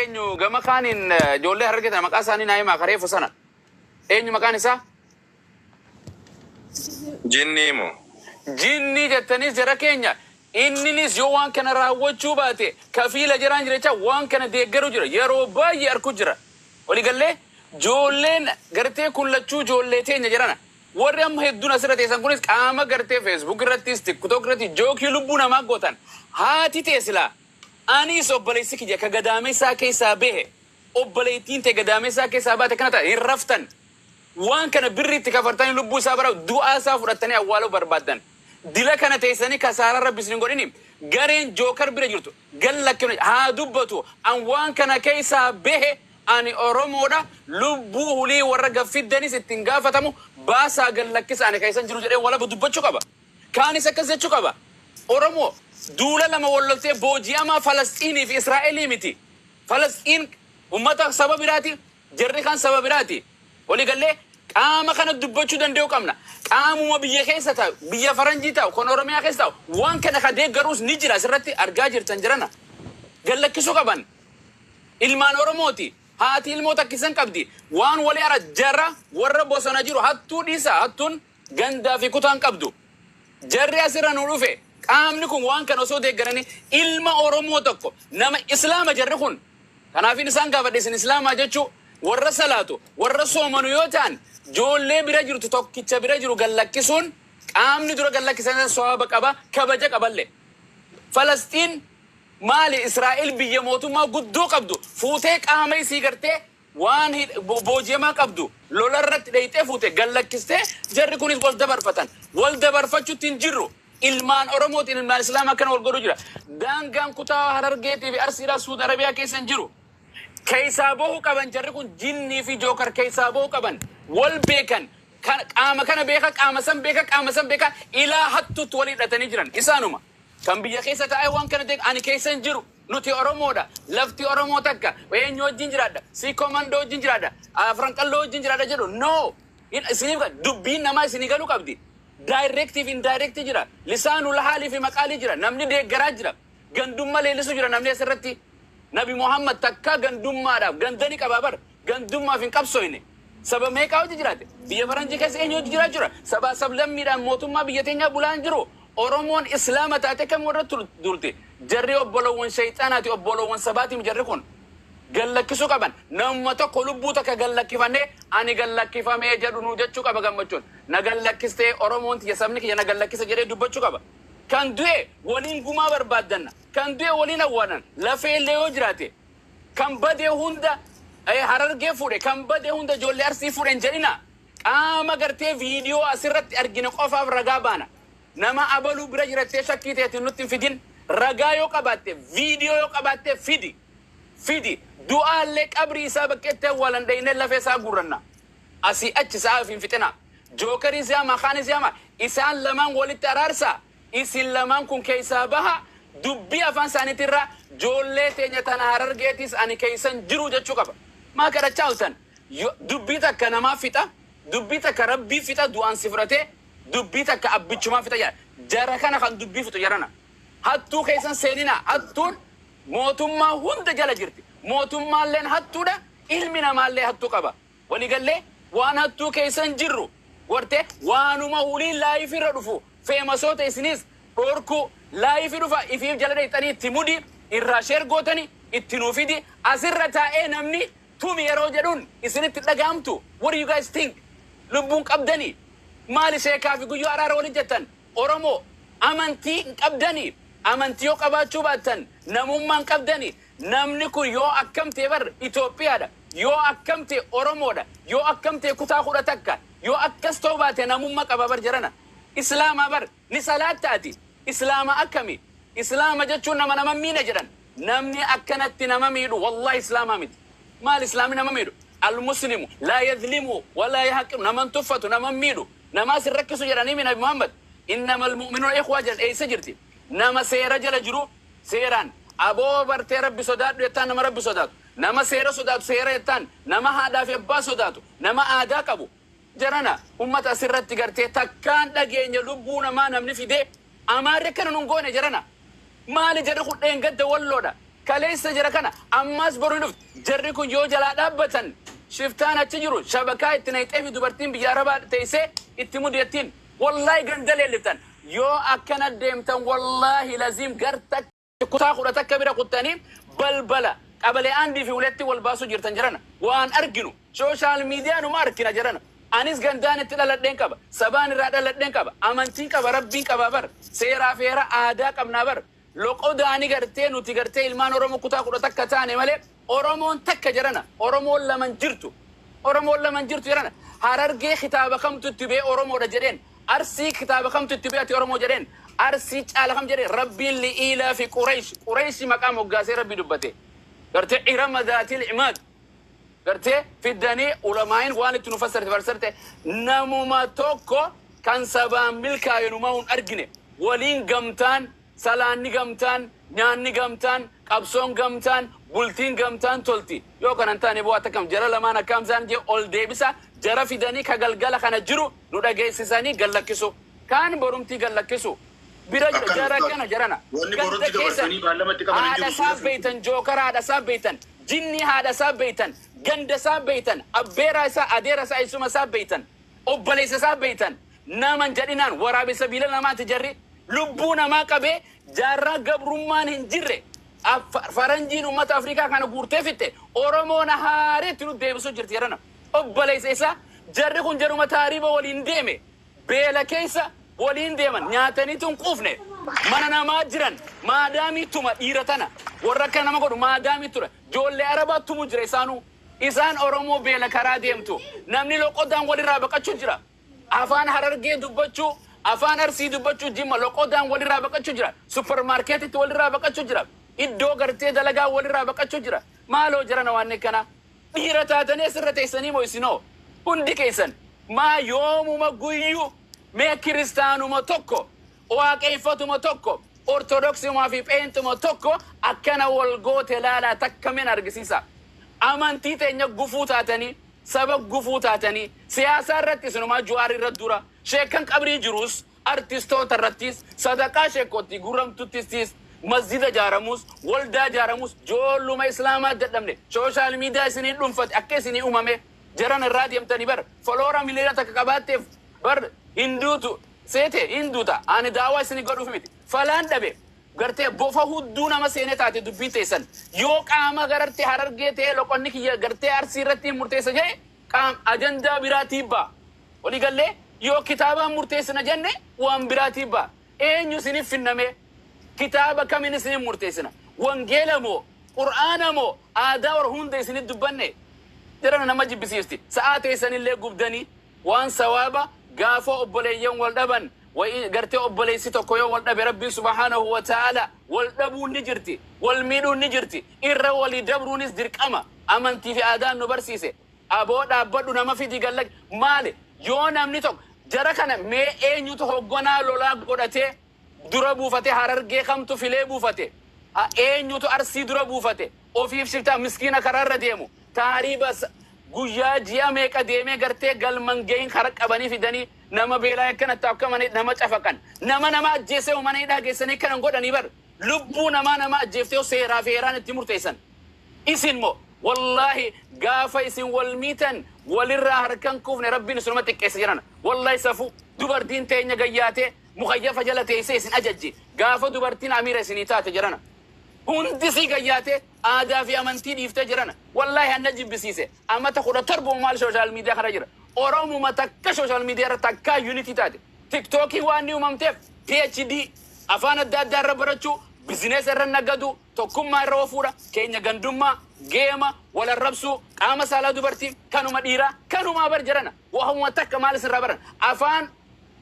Eenyu gama kaaniin ijoollee Harargee tana maqaa isaanii naa himaa kareefu sana. Eenyu maqaan isaa? Jinnii moo? Jinnii jettaniis jara keenya inninis yoo waan kana raawwachuu baate kafiila jiraan jira jecha waan kana deeggaru jira, yeroo baay'ee arku jira. Waliigallee ijoolleen gartee kun lachuu ijoollee teenya jedhana. Warri amma hedduun asirra teessan kunis qaama gartee Facebook irrattis TikTok irratti joke lubbuu namaa gootan. Haati ta'e silaa anis obboleessi kiyya ka gadaameessaa keessaa bahe, obboleettiin ta'e gadaameessaa keessaa baate kana ta'a hin raftan. Waan kana birriitti kafartanii lubbuu isaa bara du'aa isaa fudhattanii awwaaluu barbaaddan. Dila kana teessanii kasaaraa Rabbi isin hin godhini. Gareen jookar bira jirtu gallakkifne haa dubbatu. An waan kana keessaa bahe, ani Oromoodha, lubbuu hulii warra gaffiddanis ittiin gaafatamu baasaa gallakkisa, ani keessan jiru jedhee walaba dubbachuu qaba. Kaanis akkas jechuu qaba. Oromoo duula lama walloltee booji'amaa Falasxiinii fi Israa'elii miti. Falasxiin ummata saba biraati, jarri kan saba biraati. Waliigallee qaama kana dubbachuu danda'uu qabna. Qaamuma biyya keessa taa'u, biyya faranjii taa'u, kan Oromiyaa keessa taa'u, waan kana ka deeggaruus ni jira, asirratti argaa jirtan jirana. Gallakkisuu qaban. Ilmaan Oromooti. Haati ilmoo takkisan qabdi. Waan walii ara jara warra bosona jiru hattuu dhiisa, hattuun gandaa fi kutaan qabdu. Jarri asirra nu dhufe qaamni kun waan kana osoo deeggaranii ilma Oromoo tokko nama Islaama jarri kun. Kanaafin isaan gaafadhe, isin Islaamaa jechuu warra salaatu warra soomanu yoo ta'an, ijoollee bira jirtu tokkicha bira jiru gallakkisuun, qaamni dura gallakkisan sawaaba qaba, kabaja qaballee. Falasxiin maali, Israa'el biyya mootummaa guddoo qabdu fuutee qaama isii gartee waan booji'amaa qabdu lola irratti dheeyxee fuute gallakkistee, jarri kunis wal dabarfatan. Wal dabarfachuutti hin jirru. Ilmaan Oromootiin ilmaan Islaamaa akkana wal godhuu jira. Daangaan kutaa Harargeetii fi Arsiidhaa Suud Arabiyaa keessa hin jiru. Keessaa bahuu qaban jarri kun, jinnii fi jookar keessaa bahuu qaban. Wal beekan. Qaama kana beeka, qaama san beeka, qaama san beeka, ilaa hattuutti wal hidhatanii jiran. Isaanuma. Kan biyya keessa taa'ee waan kana ta'e ani keessa hin jiru. Nuti Oromoodha. Lafti Oromoo takka. Eenyu wajjin jiraadha? Si komandoo wajjin jiraadha. Afran Qalloo wajjin jiraadha jedhu. No. Isiniif dubbiin namaa isinii galuu qabdi. Directive, indirect jira. Lisaanul haalii fi maqaalii jira. Namni deeggaraa jira. Gandummaa leellisu jira namni asirratti. Nabi Muhammad takka gandummaadhaaf gandani qabaa bar. Gandummaaf hin qabsoyne. Saba meeqaa hojii jiraate? Biyya faranjii keessa eenyu hojii jiraa jira? Sabaa sablammiidhaan mootummaa biyya teenyaa bulaa hin jiru. Oromoon Islaama taate kam warra duulte? Jarri obbolowwan shayxaanaati, obbolowwan sabaatiin jarri kun. Gallakkisuu qaban. Namuma tokko lubbuu takka gallakkifannee ani gallakkifamee jedhu nu jechuu qaba gammachuun. Na gallakkistee Oromoon tiyya, sabni kiyya na gallakkisa jedhee dubbachuu qaba. Kan du'e waliin gumaa barbaaddanna. Kan du'e waliin awwaalan. Lafee illee yoo jiraate. Kan badee hunda Harargee fuudhe, kan badee hunda ijoollee Arsii fuudhe hin jedhina. Qaama gartee viidiyoo asirratti argine qofaaf ragaa baana. Nama abaluu bira jirattee shakkii ta'eetiin nutti hin fidin. Ragaa yoo qabaatte, viidiyoo yoo qabaatte fidi. Fidi. Du'aallee qabrii isaa bakkeetti awwaalan dhaynee lafee isaa guurranna. Asii achi sa'aa hin fixina. Jookarii si'ama, kaanis si'ama. Isaan lamaan walitti araarsa. Isin lamaan kun keessaa baha. Dubbii afaan isaaniitirraa ijoollee teenya tana Harargeetis ani keessan jiru jechuu qaba. Maa kadhachaa ooltan? Dubbii takka namaa fixa, dubbii takka Rabbii fixa du'aan si fudhatee, dubbii takka abbichumaa fixa jedha. Jara kana kan dubbii fixu jarana. Hattuu keessan seenina. Hattuun mootummaa hunda jala jirti. Mootummaalleen hattuudha, ilmi namaallee hattuu qaba. Waliigallee waan hattuu keessan jirru gortee waanuma hulii live irra dhufu famousoota isinis dhorkuu live dhufa ifiif jala dheexxanii itti mudi irraa share gootanii itti nuu fidi. Asirra taa'ee namni tumi yeroo jedhuun isinitti dhaga'amtu. What do you guys think? Lubbuun qabdanii maali? Sheekaa fi guyyoo araara waliin jettan. Oromoo amantii hin qabdanii? Amantii yoo qabaachuu baattan namummaa hin qabdanii? Namni kun yoo akkam ta'e bar Itoophiyaadha, yoo akkam ta'e Oromoodha, yoo akkam ta'e kutaa 11 yoo akkas ta'uu baate namummaa qaba bar. Jarana Islaamaa bar ni salaattaati. Islaama akkami? Islaama jechuun nama nama miidha jedhan. Namni akkanatti nama miidhu wallahi Islaamaa miti. Maal Islaamni nama miidhu? المسلم لا يظلم ولا يحقر, naman tuffatu, nama miidhu, namaas hin rakkisu jedhanii mi Nabi Muhammad? إنما المؤمنون إخوة jedhan eessa jirti? Nama seera jala jiru seeraan aboo bartee Rabbi sodaadhu jettaan, nama Rabbi sodaatu, nama seera sodaatu seera jettaan, nama haadhaa fi abbaa sodaatu, nama aadaa qabu. Jarana ummata asirratti gartee takkaan dhageenya lubbuu namaa namni fidee Amaarri akkana nun goone. Jarana maali jarri kun? Dheengadda Walloodha. Kaleessa jara kana ammas boru hin dhufti. Jarri kun yoo jalaa dhaabbatan, shiftaan achi jiru shabakaa itti naqxee fi dubartiin biyya arabaa teessee itti mudettiin. Wallaahi ganda leelliftan yoo akkana deemtan. Wallaahi laziim garta kutaa 11 bira kuttanii balbala qabalee aandii fi uletti wal baasuu jirtan jirana. Waan arginu social media numa argina jirana. Anis gandaan itti dhaladheen qaba, sabaan irraa dhaladheen qaba, amantiin qaba, rabbiin qaba bar, seeraa feera aadaa qabnaa bar. Loqodaani gartee nuti gartee ilmaan Oromoo kutaa 11 taane malee Oromoon takka jirana. Oromoon laman jirtu, Oromoon laman jirtu jirana. Harargee kitaaba kamtu itti bee Oromoodha jedheen? Arsii kitaaba kamtu itti bee ati Oromoo jedheen? Arsii caala kam jedheen? Rabbiin لإيلاف قريش, Qurayshi maqaa moggaasee Rabbi dubbate. Gartee إرم ذات العماد gartee fiddanii ulamaayin waan itti nu fassarte fassarte. Namuma tokko kan sabaan milkaa'e numaa hin argine. Waliin gamtaan, salaanni gamtaan, nyaanni gamtaan, qabsoon gamtaan, bultiin gamtaan tolti. Yoo kanan taane bu'aa takkam jara lamaan akkam isaan jee ol deebisa. Jara fidanii ka galgala kana jiru nu dhageessisanii gallakkisu, kaan borumtii gallakkisu bira jira. Akkan jara ustaaz. Kana jarana Wanni ganda borutti keessan dabarsanii beellamatti qaban hin haadha jiru. isaa beeytan, jookara haadha isaa beeytan, jinni haadha isaa beeytan, ganda isaa beeytan, abbeeraa isaa, adeera isaa, isuma isaa beeytan, obboleessa isaa beeytan. Naman jedhinaan waraabessa biila namaati. Jarri lubbuu namaa qabee jaarraa gabrummaan hin jirre faranjiin ummata Afrikaa kana guurtee fitte. Oromoon haareetti nu deebisuu jirti jedhana. Obboleessa isaa jarri kun jaruma taariiba waliin deeme, beela keessa waliin deeman, nyaataniitu hin quufne, mana namaa jiran maadaamii tuma. Dhiira tana warra akka nama godhu maadaamii tura, ijoollee arabaa tumu jira. Isaanuu isaan Oromoo beela karaa deemtu. Namni loqodaan walirraa baqachuu jira. Afaan Harargee dubbachuu, afaan Arsii dubbachuu, Jimma loqodaan walirraa baqachuu jira. Supermarketitti walirraa baqachuu jira. Iddoo gartee dalagaa walirraa baqachuu jira. Maaloo jarana, waan kana dhiira taatanii asirra teessanii moo isinoo hundi keessan maa yoomuma guyyuu mee kiristaanuma tokko, waaqeeffatuma tokko, ortodoksiumaa fi pheenxuma tokko akkana wal goote laalaa takka min argisiisa. Amantii teenya gufuu taatanii, saba gufuu taatanii, siyaasaa irratti isinumaa Juwaar irra dura, sheekan qabrii jirus, artistoota irrattis, sadaqaa sheekootti guramtuttis, masjida jaaramus, waldaa jaaramus, joolluma islaamaa dadhabne. Social media isinii dhuunfate akka isinii uumame jaran irraa deemtanii bar. Follower 1 miliyoona qabaatteef bar hinduutu seete hinduuta. Ani daawaa isinii godhuuf miti. Falaan dhabe gartee bofa hudduu nama seene taate dubbiin teessan. Yoo qaama gararte Harargee ta'ee loqonni kiyya gartee Arsii irratti hin murteessa jedhe, qaam ajandaa biraatii ba'a. Walii gallee yoo kitaabaan murteessina jenne waan biraatii ba'a. Eenyu isiniif finname? Kitaaba kamiin isiniif murteessina? Wangeela moo, Qur'aana moo, aadaa war hunda isinit dubbanne? Jedhana nama jibbisiisti. Sa'aa teessanillee gubdanii waan sawaaba. Gaafa obboleeyyan wal dhaban wayi, gartee obboleessi tokko yoo wal dhabe, Rabbiin سبحانه وتعالى wal dhabuun ni jirti, wal miidhuun ni jirti, irra walii dabruunis dirqama. Amantii fi aadaan nu barsiise. Aboo dhaabbadhu, nama fidi gallag. Maali yoo namni tokko jara kana mee eenyutu hogganaa lolaa godhatee dura buufate? Harargee kamtu filee buufate? Eenyutu Arsii dura buufate? Ofiif shiftaa miskiina karaarra deemu taariiba guyyaa ji'a meeqa deemee gartee galman gahin kara qabanii fidanii nama beelaa akkanatti akka mana nama cafaqan, nama nama ajjeesee mana hidhaa geessanii kanan godhanii bar. Lubbuu namaa nama ajjeeftee seeraa fi heeraan itti murteessan. Isin moo wallaahi gaafa isin wal miitan walirraa harkan kuufne, Rabbiin isinuma xiqqeessa jiran. Wallaahi safuu. Dubartiin teenya gayyaatee mukayyafa jala teessee isin ajajji. Gaafa dubartiin amiira isinii taate jedhana, hundi sii gayyaatee aadaa fi amantii dhiiftee jirana. Wallaahi hanna jibbisiise. Amata 17 maal social media kana jira? Oromuma takka social media irra takkaa unity taate. TikTokii waan ni uumamteef PhD afaan adda addaa irra barachuu, business irra nagadu, tokkummaa irra ofuudha. Keenya gandummaa, geema wal arrabsuu, qaama saalaa dubartii, kanuma dhiiraa, kanumaa bar jedhana. Wahuma takka maal isinirraa baran? Afaan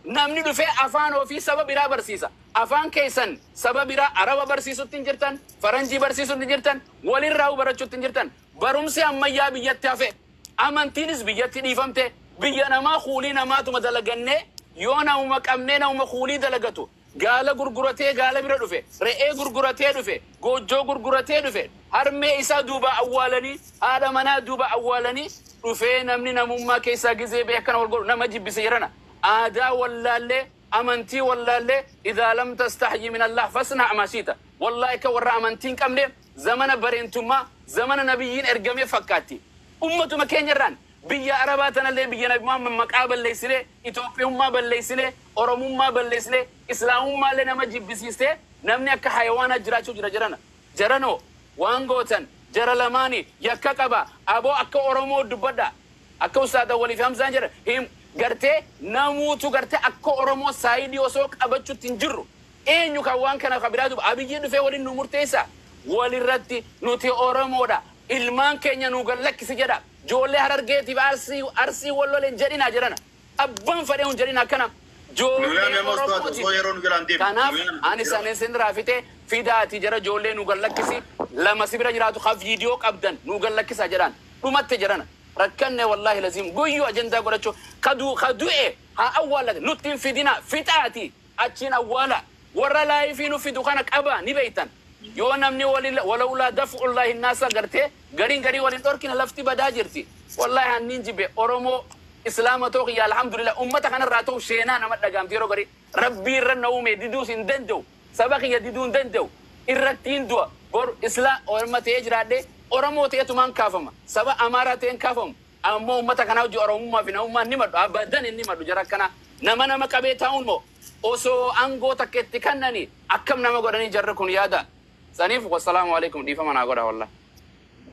namni dhufee afaan ofii saba biraa barsiisa. Afaan keessan saba biraa araba barsiisutti hin jirtan, faranjii barsiisutti hin jirtan, walirraa barachuutti hin jirtan. Barumsi ammayyaa biyyatti hafe, amantiinis biyyatti dhiifamte. Biyya namaa kuulii namaatuma dalagannee, yoo namuma qabnee namuma kuulii dalagatu, gaala gurguratee gaala bira dhufe, re'ee gurguratee dhufe, goojjoo gurguratee dhufe, harmee isaa duuba awwaalanii, haadha manaa duuba awwaalanii dhufee, namni namummaa keessaa gizee bee akkana wal godhu nama jibbise jedhana. Aadaa wallaallee, amantii wallaallee. إذا لم تستحي من الله فاصنع ما شئت. Wallaahi akka warra amantii hin qabne zamana bareentummaa zamana nabiyyiin ergamee fakkaatti. Ummatuma keenyarraan biyya Arabaa tanallee biyya Nabi Muhammad maqaa balleessinee, Itoophiyummaa balleessinee, Oromummaa balleessinee, Islaamummaallee nama jibbisiistee namni akka hayawaanaa jiraachuu jira jarana. Jaranoo waan gootan jara lamaani yakka qaba. Aboo akka Oromoo dubbadha. Akka Ustaad Awwalii fi Hamzaan jedhan him gartee namuutu gartee akka Oromoo saayidii osoo qabachutti hin jirru. Eenyu kan waan kana ka biraa duba Abiyyi dhufee waliin nu murteessa? Walirratti nuti Oromoodha. Ilmaan keenya nu gad lakkisi jedha. Joollee Harargeetiif Arsii Arsii wal lole hin jedhinaa jedhana. Abbaan fedhee hin jedhin akkana. Nu Joollee yaami amma ustaaz Oromootiif. osoo yeroo nu jalaan deemne. Kanaaf Nu yaami ani jira. san isinirraa fixe fidaati jara joollee nu gad lakkisi lama si bira jiraatu ka viidiyoo qabdan nu gad lakkisaa jedhaan. Dhumatte jedhana. Rakkanne wallaahi laziim guyyuu ajandaa godhachuu ka du ka du'e haa awwaallate nutti hin fidinaa fixaati achiin awwaala warra laayifii nu fidu kana qabaa ni beeytan yoo namni wali walawlaa daf'ullaahi naasa gartee gariin garii waliin dhorkina lafti badaa jirti wallaahi hanniin jibbe Oromoo Islaama ta'uu kiyya alhamdulillah ummata kanarraa ta'u sheenaa nama dhagaamti yeroo garii rabbii irra na uume diduus hin danda'u saba kiyya diduu hin danda'u irrattiin du'a boru isla orma ta'ee jiraadhe Oromoo ta'etumaan kaafama saba Amaaraa ta'een kaafamu ammoo ummata kanaa hojii Oromummaa fi namummaan ni madhu abadan inni madhu jara akkana nama nama qabee taa'uun moo osoo aangoo takka itti kannani akkam nama godhanii jarri kun yaada saniif wassalaamu alaikum dhiifama naa godha wallah.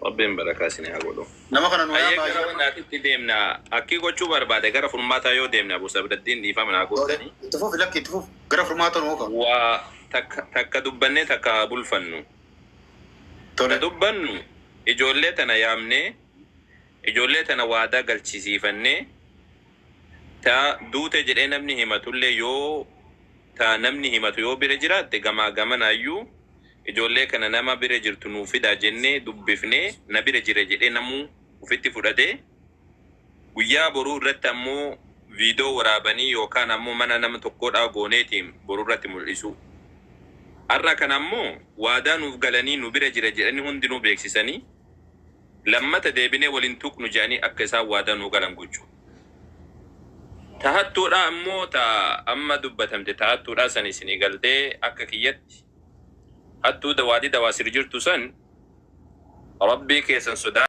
Rabbiin barakaa isin haa godhu. Nama kana nu Ayyee yaamaa gara yeroo. wannaatitti deemna. Akki gochuu barbaade gara furmaataa yoo deemne Abu Sabrattiin dhiifama naa gootanii. Itti fufi lakki itti fufi. Gara furmaata nu oofa. Waa takka takka dubbannee takka bulfannu. Ta Tole. dubbannu ijoollee tana yaamnee ijoollee tana waadaa galchisiifannee ta duute jedhee namni himatullee yoo ta namni himatu yoo bira jiraatte gamaa gamanaayyuu ijoollee kana nama bira jirtu nuu fidaa jennee dubbifnee na bira jira jedhee namuu ufitti fudhatee guyyaa boruu irratti ammoo viidiyoo waraabanii yookaan ammoo mana nama tokkodhaa gooneetiin boruu irratti mul'isu. Har'a kana ammoo waadaa nuuf galanii nu bira jira jedhanii hundinuu beeksisanii lammata deebinee waliin tuqnu jedhanii akka isaan waadaa nuu galan gochuu. Tahattuudha ammoo ta amma dubbatamte tahattuudha san isinii galtee akka kiyyatti hattuu dawaadii dawaasir jirtu san rabbii keessan sodaa.